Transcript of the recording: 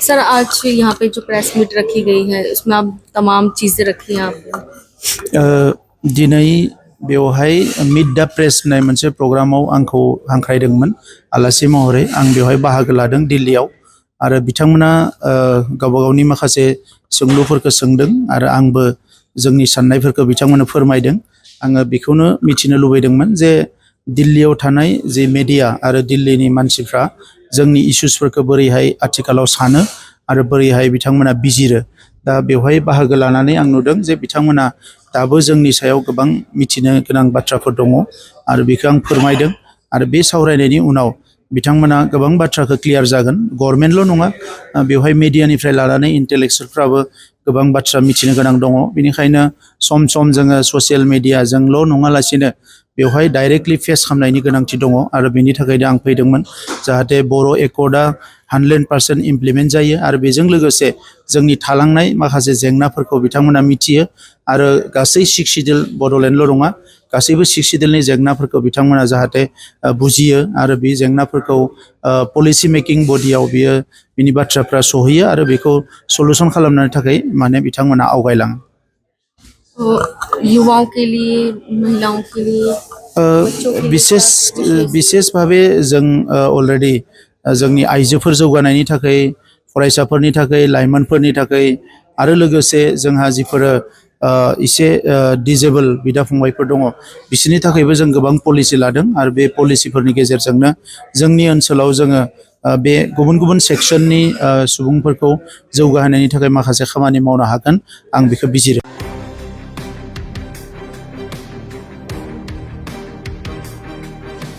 सर आज यहाँ पे जो प्रेस मीट रखी गई है उसमें आप तमाम चीज़ें रखी हैं आपने दिनै बेवहाय मिट दा प्रेस होननाय मोनसे प्रग्रामाव आंखौ हांख्रायदोंमोन आलासि महरै आं बेवहाय बाहागो लादों दिल्लीयाव आरो बिथांमोना गावबा गावनि माखासे सोंलुफोरखौ सोंदों आरो आंबो जोंनि साननायफोरखौ बिथांमोननो फोरमायदों आङो बेखौनो मिथिनो लुबैदोंमोन जे दिल्लीयाव थानाय जे मिडिया आरो दिल्लीनि मानसिफ्रा जोंनि इश्यूसफोरखौ बोरैहाय आथिखालाव सानो आरो बोरैहाय बिथांमोना बिजिरो दा बेवहाय बाहागो लानानै आं नुदों जे बिथांमोना दाबो जोंनि सायाव गोबां मिथिनो गोनां बाथ्राफोर दङ आरो बेखौ आं फोरमायदों आरो बे सावरायनायनि उनाव बिथांमोना गोबां बाथ्राखौ क्लियार जागोन गभर्नमेन्टल' नङा बेवहाय मिडियानिफ्राय लानानै इन्टेलेक्चुयेलफ्राबो गोबां बाथ्रा मिथिनो गोनां दङ बेनिखायनो सम सम जोङो ससियेल मिडियाजोंल' नङालासिनो बेवहाय डाइरेक्टलि फेस खालामनायनि गोनांथि दङ आरो बेनि थाखायनो आं फैदोंमोन जाहाथे बर' एकर्डआ 100% इमप्लिमेन्ट जायो आरो बेजों लोगोसे जोंनि थालांनाय माखासे जेंनाफोरखौ बिथांमोना मिथियो आरो गासै 6 सिडिउल बड'लेण्डल' नङा गासैबो 6 सिडिउलनि जेंनाफोरखौ बिथांमोना जाहाथे बुजियो आरो बे जेंनाफोरखौ पलिसि मेकिं बडियाव बियो बिनि बाथ्राफ्रा सहैयो आरो बेखौ सलुसन खालामनो थाखाय माने बिथांमोना आवगायलाङो युवाओं के लिए महिलाओं के लिए विशेष भावे जों अलरेडी जोंनि आइजोफोर जौगानायनि थाखाय फरायसाफोरनि थाखाय लाइमोनफोरनि थाखाय आरो लोगोसे जोंहा जिफोर इसे डिजेबल बिदा फंबायफोर दङ बिसोरनि थाखायबो जों गोबां पलिसि लादों आरो बे पलिसिफोरनि गेजेरजोंनो जोंनि ओनसोलाव जोङो बे गुबुन गुबुन सेक्सननि सुबुंफोरखौ जौगाहोनायनि थाखाय माखासे खामानि मावनो हागोन आं बेखौ बिजिरो